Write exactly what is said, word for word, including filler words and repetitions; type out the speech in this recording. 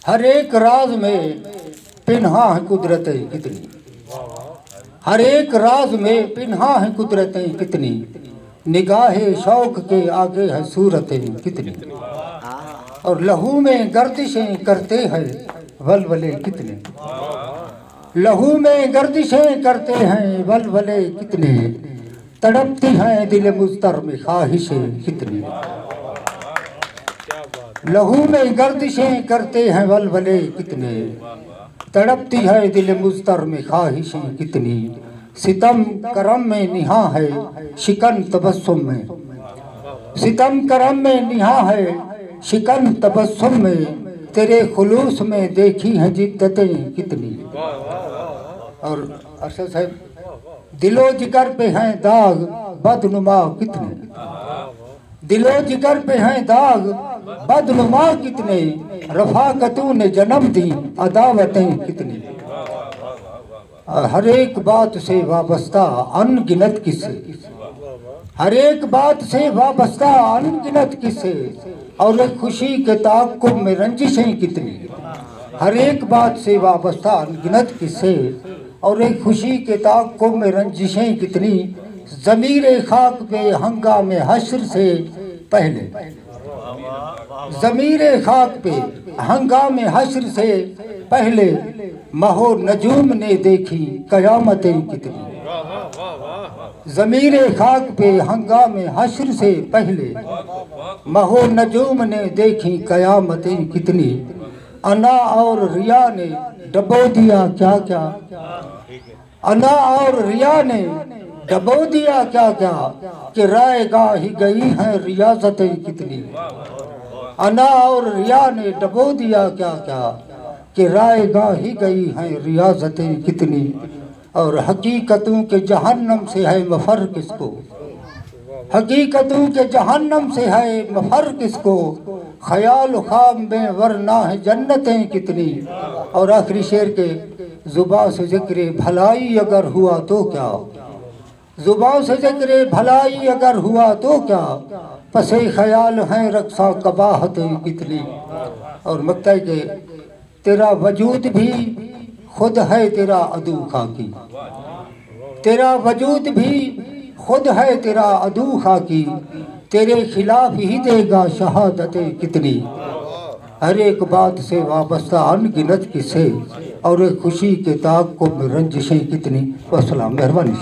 ہر ایک راز میں پنہاں ہیں قدرتیں کتنی، ہر ایک راز میں پنہاں ہیں قدرتیں کتنی، نگاہ شوق کے آگے ہے صورتیں کتنی، اور لہو میں گردشیں کرتے ہیں ولولے کتنے، لہو میں گردشیں کرتے ہیں ولولے کتنے، تڑپتی ہیں دل مضطر میں خواہشیں کتنی، لہو میں گردشیں کرتے ہیں ولولے کتنے، تڑپتی ہے دل مضطر میں خواہشیں کتنی، ستم کرم میں نہاں ہے، شکن تبسم میں، ستم کرم میں نہاں ہے، شکن تبسم میں، تیرے خلوص میں دیکھی ہیں جدتیں کتنی۔ اور ارشد صاحب، دل و جگر پہ ہیں داغ بدنما کتنے، دل و جگر پہ ہیں داغ بدنما کتنے، رفاقتوں نے جنم دی عداوتیں کتنی، ہر ایک بات سے وابستہ ان گنت قصے، ہر ایک بات سے وابستہ ان گنت قصے، اور ایک خوشی کے تعاقب میں رنجشیں کتنی، ہر ایک بات سے وابستہ ان گنت قصے، اور ایک خوشی کے تعاقب میں رنجشیں کتنی، ضمیر خاک پہ ہنگام حشر سے پہلے، ضمیر خاک پہ ہنگام حشر سے پہلے، مہ و نجوم نے دیکھی قیامتیں کتنی، ضمیر خاک پہ ہنگام حشر سے پہلے، مہ و نجوم نے دیکھی قیامتیں کتنی، انا اور ریا نے ڈبو دیا کیا کیا، انا اور ریا نے ڈبو دیا کیا کیا، کہ رائے گاہ ہی گئی ہیں ریاضتیں کتنی، انا اور ریا نے ڈبو دیا کیا کیا، کہ رائے گاہ ہی گئی ہیں ریاضتیں کتنی، اور حقیقتوں کے جہنم سے ہے مفر کس کو، حقیقتوں کے جہنم سے ہے مفر کس کو، خیال و خواب میں ورنہ ہے جنتیں کتنی، اور آخری شعر کے، زباں سے ذکر بھلائی اگر ہوا تو کیا، زباں سے ذکر بھلائی اگر ہوا تو کیا، پس خیال ہیں رقصاں قباحتیں کتنی، اور مقطع کے، تیرا وجود بھی خود ہے تیرا عدو خاکی، تیرا وجود بھی خود ہے تیرا عدو خاکی، تیرے خلاف ہی دے گا شہادتیں کتنی، ہر ایک بات سے وابستہ ان گنت قصے، اور ایک خوشی کے تعاقب میں رنجشیں کتنی۔ والسلام، مہربانی۔